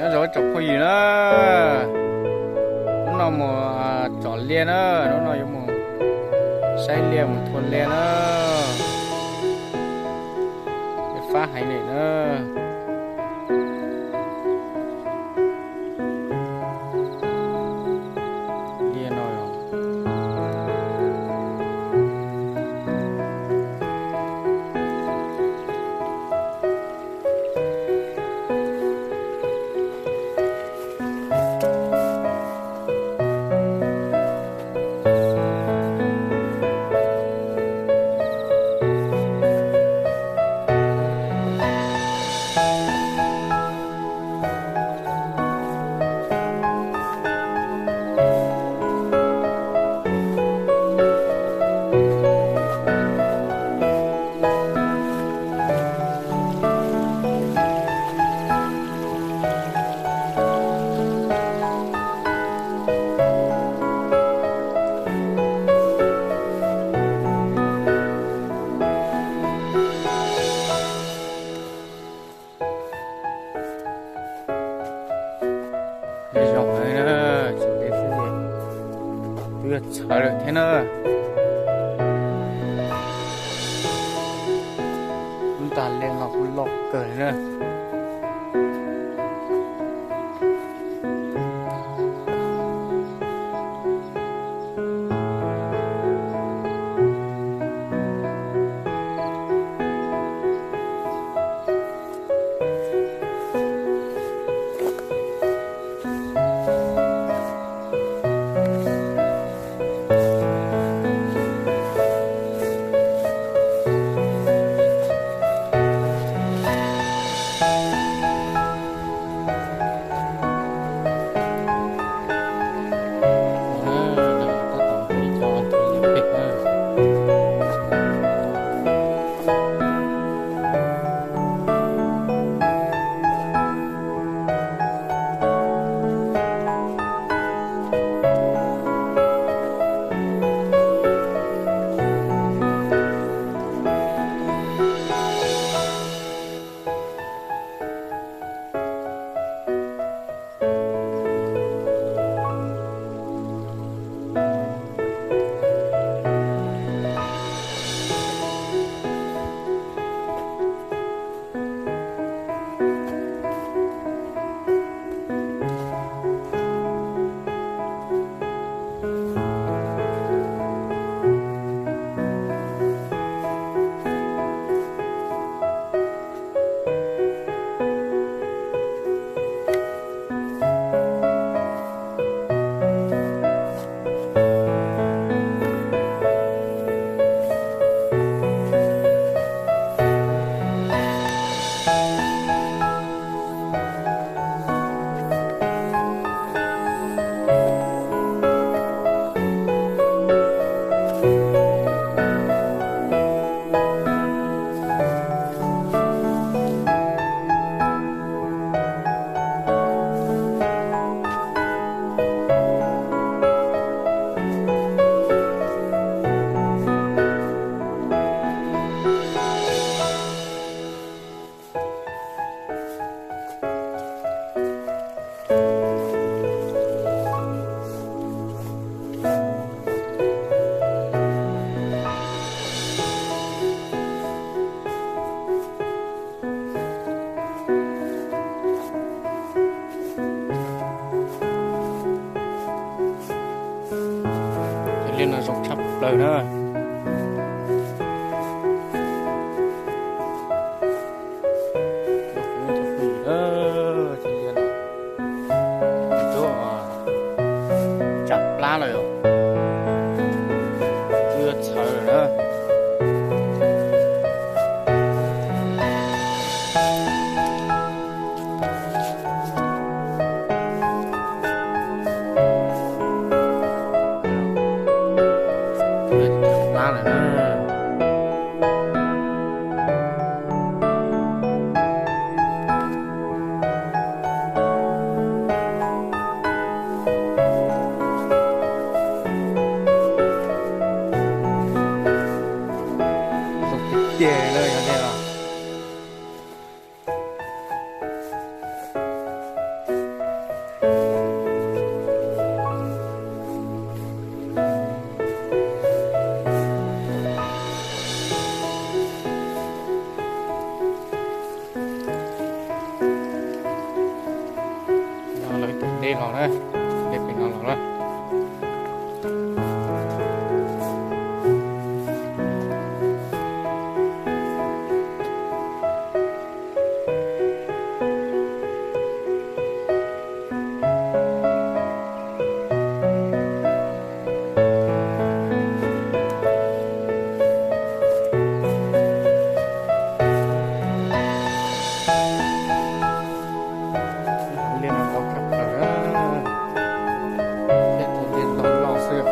Nyob zoo tsoom phooj ywg na, hnub no mus tsom liaj na, hnub no yuav mus saib liaj mus thua liaj na. Liaj fab heev li na. Liaj no Zoo heev na, tsis ntev xwb ces twb yuav txhawv lawm thiab na. Ntag, liaj no kuj loj kawg li na. Cov liaj no zoo tshaj plaws na. Cov liaj no, cov tsam plab lawm yom. Twb txhawv lawm na. Plab lawm na. Tiag tiag na yog li os. Dej los na, dej pem no los na. Liaj no tau tshaj plaws, thiab tus liaj ntau loj xwb.